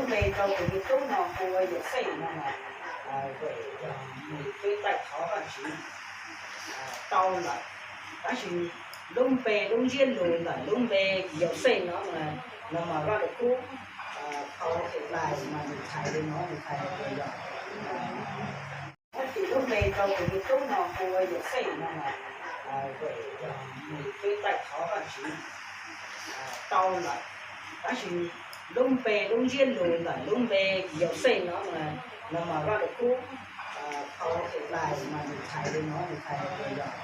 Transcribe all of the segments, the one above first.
Npe rau tus me tub no hu ua Yauxej no mas, vim yog nws twb taij thov Vajtswv tau lawm, tab sis lub npe lub ntsiab lus ntawm lub npe Yauxej no, no mas Vaj Lug Kub qhov Heblais mas nws hais li no, nws hais tias yog, vim lub npe rau tus me tub no hu ua Yauxej no mas, vim yog nws twb taij thov Vajtswv tau lawm, tab sis lub npe lub ntsiab lus ntawm lub npe Yauxej no, no mas Vaj Lug Kub qhov Heblais mas nws hais li no, nws hais tias yog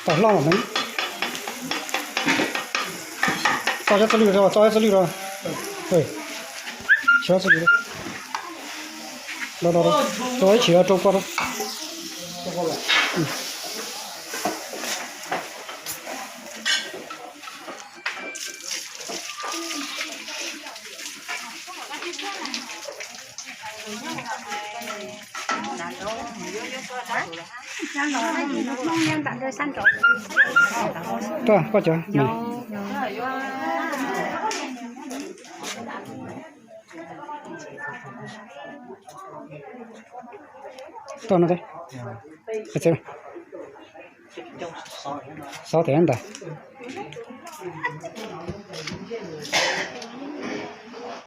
Tau hlob los ne. Tau cov txwj lwj rau, tau cov txwj lwj rau. Tsis txwj lwj. Rau, rau, rau ib chim rau koj rau. Tuaj, koj cov. Tuaj no. Xov tes ntawd.